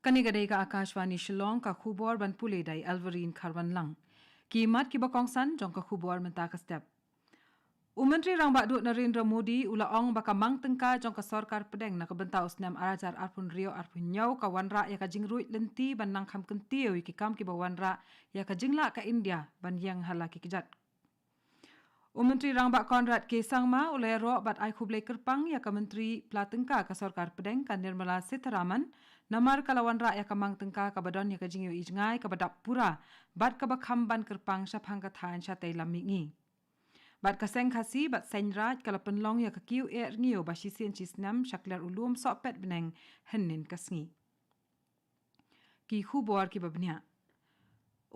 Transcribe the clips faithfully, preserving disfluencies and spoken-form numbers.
Kane ka dei ka Akashvani Shillong, ka khubor ban pule da i Elverine Kharwanlang. Ki mat kiba kongsan jong ka khubor mynta ka step. U Myntri Rangbah Duh Narendra Modi u la ong ba ka mang tyngka jong ka sorkar pdeng na ka bynta u snem ar hajar arphew hynriew arphew hynñiew ka wanrah ïa ka jingruid lynti ban nang kham kyntiew ïa ki kam kiba wanrah ïa ka jinglah ka India ban ïeng ha la ki kjat. U Myntri Rangbah Conrad K Sangma u la ïaroh bad ai khublei kyrpang ïa ka Myntri Pla Tyngka ka sorkar pdeng ka Nirmala Sitharaman, namar ka la wanrah ïa ka mang tyngka kaba don ïa ka jingïohi jngai kaba dap pura bad kaba kham ban kyrpang shaphang ka thaiñ shatei lam mihngi. Bad ka seng Khasi bad seng Raij ka la pynlong ïa ka kiew eh rngiew ba shisien shisnem sha kler u lum sohpet bneng hynnin ka sngi. Ki khubor kiba bniah.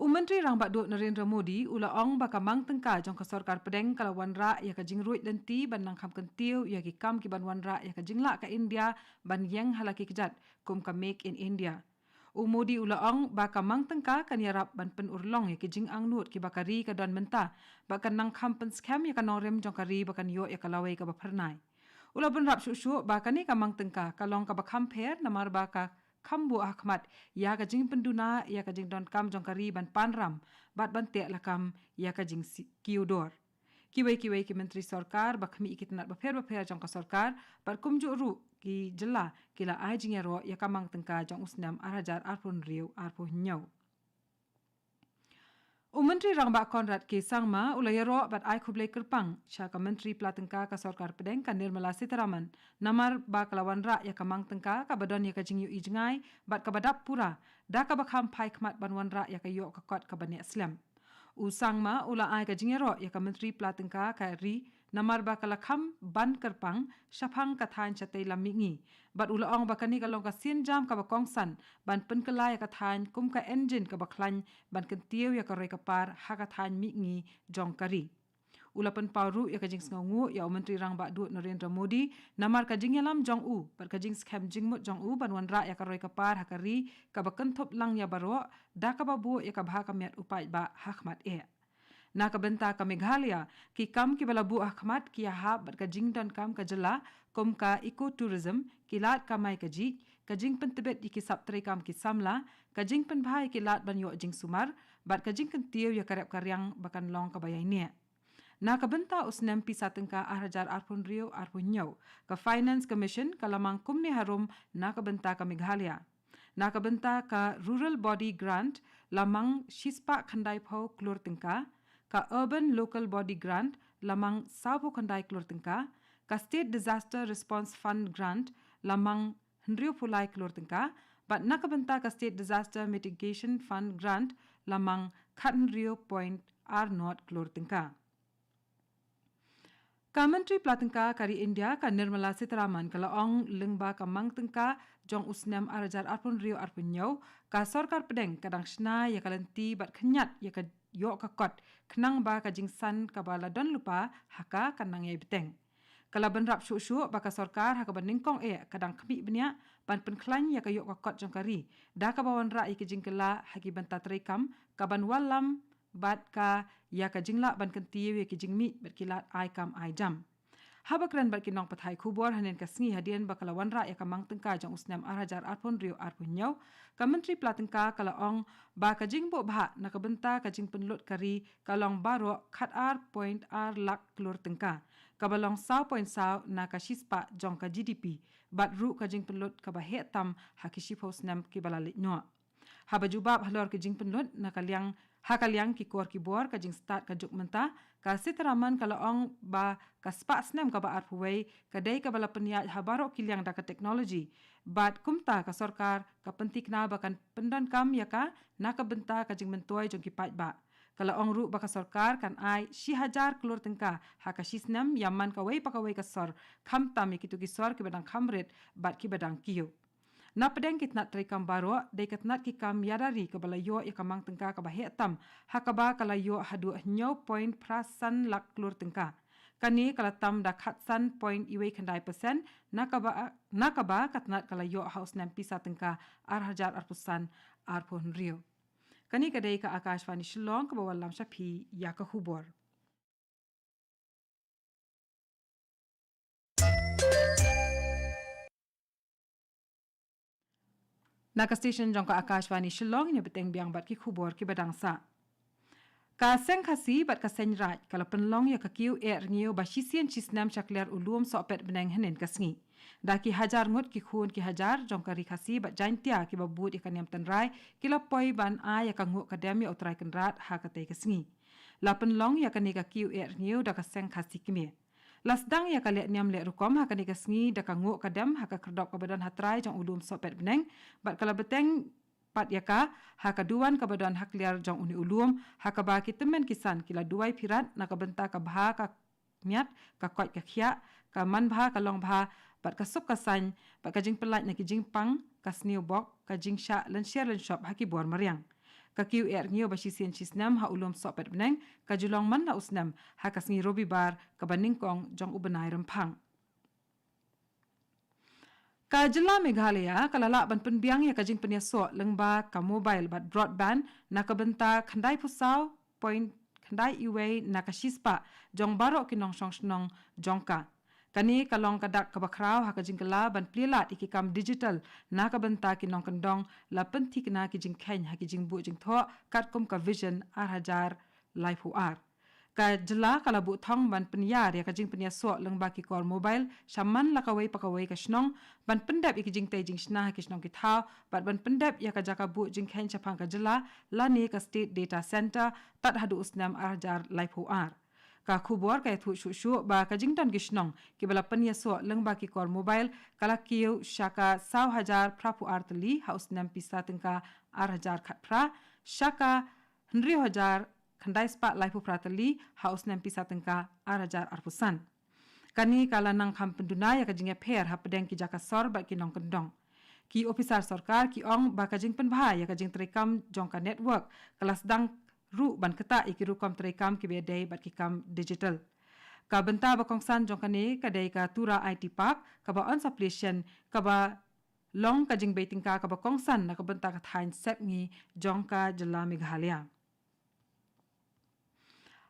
U Myntri Rangbah Duh Narendra Modi u la ong ba ka mang tyngka jong ka sorkar pdeng ka la wanrah ïa ka jingruid lynti ban nang kham kyntiew ïa ki kam kiban wanrah ïa ka jinglah ka India ban ïeng ha la ki kjat kum ka Make in India. U Modi u la ong ba ka mang tyngka kan ïarap ban pynurlong ïa ki jingangnud kiba ka ri ka don mynta, ba kan nang kham pynskhem ïa ka nongrim jong ka ri ba kan ïoh ïa ka lawei kaba phyrnai. U la bynrap shuh shuh ba kane ka mang tyngka ka long kaba kham pher namar ba ka kham buh ha khmat ïa ka jingpynduna ïa ka jingdonkam jong ka ri ban pan ram bad ban teh lakam ïa ka jingsi-, kiew dor. Kiwei kiwei ki myntri sorkar ba khmih ïa ki tnat bapher bapher jong ka sorkar bad kumjuh ruh ki jylla ki la ai jingïaroh ïa ka mang tyngka jong u snem ar hajar arphew hynriew arphew hynñiew. U Myntri Rangbah Conrad K Sangma u la ïaroh bad ai khublei kyrpang sha ka Myntri Pla Tyngka ka sorkar pdeng ka Nirmala Sitharaman namar ba ka la wanrah ïa ka mang tyngka kaba don ïa ka jingïohi jngai bad kaba dap pura da kaba kham phai khmat ban wanrah ïa ka ïoh ka kot kaba neh slem. U Sangma u la ai ka jingïaroh ïa ka Myntri Pla Tyngka ka ri namar ba ka la kham ban kyrpang shaphang ka thaiñ shatei lam mihngi. Bad u la ong ba kane ka long ka sienjam kaba kongsan ban pynkylla ïa ka thaiñ kum ka engine kaba khlaiñ ban kyntiew ïa ka roi ka par ha ka thaiñ mihngi jong ka ri. U la pynpaw ruh ïa ka jingsngewnguh ïa u Myntri Rangbah Duh Narendra Modi namar ka jingïalam jong u bad ka jingskhem jingmut jong u ban wanrah ïa ka roi ka par ha ka ri kaba kynthup lang ïa baroh da kaba buh ïa ka bha ka miat u paidbah ha khmat eh. Na ka bynta ka Meghalaya, ki kam kiba la buh ha khmat ki ïahap bad ka jingdonkam ka jylla kum ka eco-tourism, ki lad kamai kajih, ka jingpyntbit ïa ki sap treikam ki samla, ka jingpynbha ïa ki lad ban ïoh jingsumar bad ka jingkyntiew ïa ka rep ka riang ba kan long kaba ïaineh. Na ka bynta u snem pisa tyngka ar hajar arphew hynriew arphew hynñiew, ka Finance Commission ka la mang kumne harum na ka bynta ka Meghalaya. Na ka bynta ka Rural Body Grant la mang shispah khyndaiphew klur tyngka, ka Urban Local Body Grant la mang sawphew khyndai klur tyngka, ka State Disaster Response Fund Grant la mang hynriewphew lai klur tyngka, bad na ka bynta ka State Disaster Mitigation Fund Grant la mang khathynriew point ar nod klur tyngka. Ka Myntri Pla Tyngka ka ri India ka Nirmala Sitharaman ka la ong lyngba ka mang tyngka jong u snem ar hajar arphew hynriew arphew hynñiew, ka sorkar pdeng ka dang shna ïa ka lynti bad khynñiat ïa ka ïoh ka kot khnang ba ka jingsan kaba la don lypa ha ka kan nang ïai bteng. Ka la bynrap shuh shuh ba ka sorkar ha kaba nyngkong eh ka dang khmih bniah ban pynkhlaiñ ïa ka ïoh ka kot jong ka ri da kaba wanrah ïa ki jingkylla ha ki bynta treikam kaban wallam bad ka ïa ka jinglah ban kyntiew ïa ki jingmih bad ki lad ai kam ai jam. Haba kren bad ki nongpathai khubor hynnin ka sngi hadien ba ka la wanrah ïa ka mang tyngka jong u snem ar hajar arphew hynriew arphew hynñiew, ka Myntri Pla Tyngka ka la ong ba ka jingbuh bhah na ka bynta ka jingpynlut ka ri ka long baroh khatar point ar lak klur tyngka, kaba long saw point saw na ka shispah jong ka G D P, bad ruh ka jingpynlut kaba heh tam ha ki shiphew snem kiba la leit noh. Haba jubab halor ki jingpynlut na ka liang, ha ka liang ki kor ki bor ka jingstad ka juk mynta, ka Sitharaman ka la ong ba ka spah snem kaba arphew wei ka dei kaba la pynïaid ha baroh ki liang da ka teknoloji. Bad kumta ka sorkar ka pynthikna ba kan pyndonkam ïa ka na ka bynta ka jingmyntoi jong ki paidbah. Ka la ong ruh ba ka sorkar kan ai shi hajar klur tyngka ha ka shi snem ïa man kawei pa kawei ka sor, khamtam ïa kito ki sor kiba dang kham rit bad kiba dang kiew. Na pdeng ki tnat treikam baroh, dei ka tnat ki kam ïada ri kaba la ïoh ïa ka mang tyngka kaba heh tam, ha kaba ka la ïoh haduh hynñiew point phra san lak klur tyngka. Kane ka la tam da khatsan point iwei khyndai percent, na kaba, na kaba ka tnat ka la ïoh ha u snem pisa tyngka ar hajar arphew san arphew hynriew. Kane ka dei ka Akashvani Shillong kaba wallam sha phi ïa ka khubor. Na ka station jong ka Akashvani Shillong, ïa bteng biang bad ki khubor kiba dang sah. Ka Seng Khasi bad ka Seng Raij ka la pynlong ïa ka kiew eh rngiew ba shisien shisnem sha kliar u lum sohpet bneng hynnin ka sngi. Da ki hajar ngut ki khun ki hajar jong ka Ri Khasi bad Jaintia kiba bud ïa ka niam tynrai ki la poi ban ai ïa ka nguh ka dem ïa U Trai Kynrad ha katei ka sngi. La pynlong ïa kane ka kiew eh rngiew da ka Seng Khasi Kmie. La sdang ïa ka leh niam leh rukom ha kane ka sngi da ka nguh ka dem ha ka khyrdop kaba don ha trai jong u lum sohpet bneng, bad ka la bteng pat ïa ka ha ka duwan kaba don ha kliar jong une u lum, ha kaba ki tymmen ki san ki la duwai phirat na ka bynta ka bha ka miat, ka koit ka khiah, ka man bha ka long bha, bad ka suk ka saiñ, bad ka jingpyllait na ki jingpang, ka sniew bok, ka jingshah lynsher lynshop ha ki bor mariang. Ka kiew eh rngiew ba shisien shisnem ha u lum sohpet bneng ka ju long man la u snem ha ka sngi Robibar kaba nyngkong jong u bnai Rymphang. Ka jylla Meghalaya ka la lah ban pynbiang ïa ka jingpynïasoh lyngba ka mobile bad broadband na ka bynta khyndai phew saw point khyndai uwei na ka shispah jong baroh ki nongshong shnong jong ka. Kane ka long ka dak kaba khraw ha ka jingkylla ban plie lad ïa ki kam digital na ka bynta ki nongkyndong, la pynthikna ki jingkheiñ ha ki jingbuh jingthoh katkum ka Vision ar hajar laiphew ar. Ka jylla ka la buh thong ban pynïar ïa ka jingpynïasoh lyngba ki kor mobile sha man la kawei pa kawei ka shnong, ban pyndep ïa ki jingtei jingshna ha ki shnong ki thaw, bad ban pyndep ïa ka jaka buh jingkheiñ shaphang ka jylla lane ka State Data Center tad haduh u snem ar hajar laiphew ar. Ka khubor ka ïathuh shuh shuh ba ka jingdon ki shnong kiba la pynïasoh lyngba ki kor mobile ka la kiew sha ka saw hajar phraphew ar tylli ha u snem pisa tyngka ar hajar khatphra, sha ka hynriew hajar khyndai spah laiphew phra tylli ha u snem pisa tyngka ar hajar arphew san. Kane ka la nang kham pynduna ïa ka jingïapher hapdeng ki jaka sor bad ki nongkyndong. Ki ophisar sorkar ki ong ba ka jingpynbha ïa ka jingtreikam jong ka network ka la sdang ruh ban ktah ïa ki rukom treikam kiba ïadei bad ki kam digital. Ka bynta ba kongsan jong kane ka dei ka Tura I T Park kaba yn sa plie shen, kaba long ka jingbei tyngka kaba kongsan na ka bynta ka thaiñ sepngi jong ka jylla Meghalaya.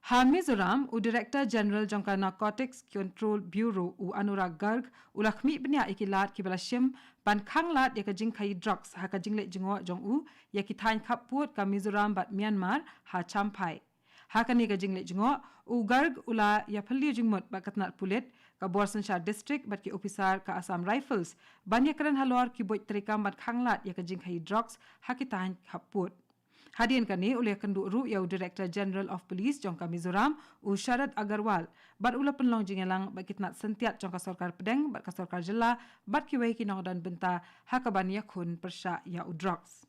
Ha Mizoram, u Director General jong ka Narcotics Control Bureau, u Anurag Garg, u la khmih bniah ïa ki lad kiba la shim ban khanglad ïa ka jingkhaïi drugs ha ka jingleit jngoh jong u ïa ki thaiñ khappud ka Mizoram bad Myanmar ha Champhai. Ha kane ka jingleit jngoh, u Garg u la ïaphylliew jingmut bad ka tnat pulit, ka bor synshar district bad ki ophisar ka Assam Rifles ban ïakren halor ki buit treikam ban khanglad ïa ka jingkhaïi drugs ha ki thaiñ khappud. Hadien kane u la ïakynduh ruh ïa u Director General of Police jong ka Mizoram, u Sharad Agarwal, bad u la pynlong jingïalang bad ki tnat syntiat jong ka sorkar pdeng bad ka sorkar jylla bad kiwei ki nongdon bynta ha kaban ïakhun pyrshah ïa u drugs.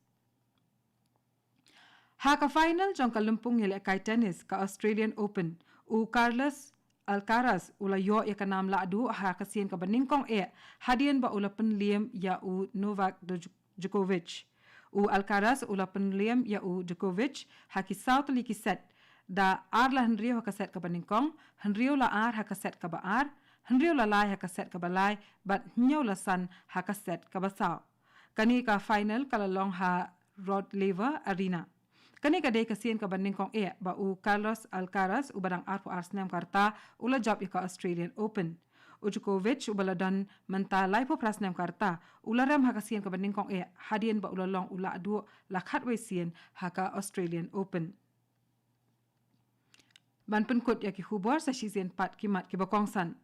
Ha ka final jong ka lympung ïalehkai tennis ka Australian Open, u Carlos Alcaraz u la ïoh ïa ka nam lahduh ha ka sien kaba nyngkong eh, hadien ba u la pynliem ïa u Novak Djok-, Djokovic. U Alcaraz u la pynliem ïa u Djokovic ha ki saw tylli ki set, da ar la hynriew ha ka set kaba nyngkong, hynriew la ar ha ka set kaba ar, hynriew la lai ha ka set kaba lai, bad hynñiew la san ha ka set kaba saw. Kane ka final ka la long ha Rod Laver Arena. Kane ka dei ka sien kaba nyngkong eh ba u Carlos Alcaraz, uba dang arphew ar snem ka rta, u la jop ïa ka Australian Open. U Djokovic, uba la don mynta laiphew phra snem ka rta, u la rem ha ka sien kaba nyngkong eh hadien ba u la long u lahduh la khatwei sien ha ka Australian Open. Ban pynkut ïa ki khubor, sa shisien pat ki mat kiba kongsan.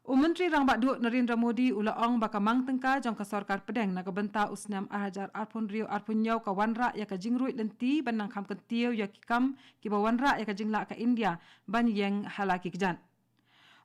U Myntri Rangbah Duh Narendra Modi u la ong ba ka mang tyngka jong ka sorkar pdeng na ka bynta u snem ar hajar arphew hynriew arphew hynñiew ka wanrah ïa ka jingruid lynti ban nang kham kyntiew ïa ki kam kiba wanrah ïa ka jinglah ka India ban ïeng ha la ki kjat.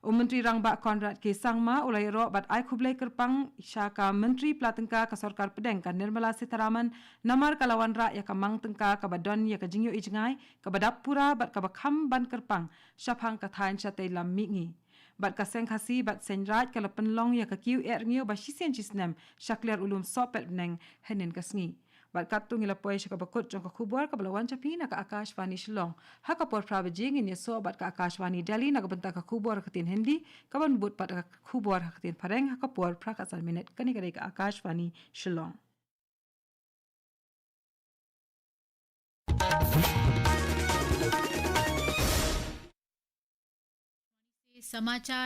U Myntri Rangbah Conrad K Sangma u la ïaroh bad ai khublei kyrpang sha ka Myntri Pla Tyngka ka sorkar pdeng ka Nirmala Sitharaman, namar ka la wanrah ïa ka mang tyngka kaba don ïa ka jingïohi jngai kaba dap pura bad kaba kham ban kyrpang shaphang ka thaiñ shatei lam mihngi. Bad ka Seng Khasi bad Seng Raij ka la pynlong ïa ka kiew eh rngiew ba shisien shisnem sha kliar u lum sohpet bneng hynnin ka sngi. Bad katto ngi la poi sha kaba kut jong ka khubor kaba la wan sha phi na ka Akashvani Shillong. Ha ka por phra baje ngin ïasoh bad ka Akashvani Delhi na ka bynta ka khubor ha ka ktien Hindi, kaban bud pat ka khubor ha ka ktien Phareng ha ka por phra khatsan minit. Kane ka dei ka Akashvani Shillong. Samachar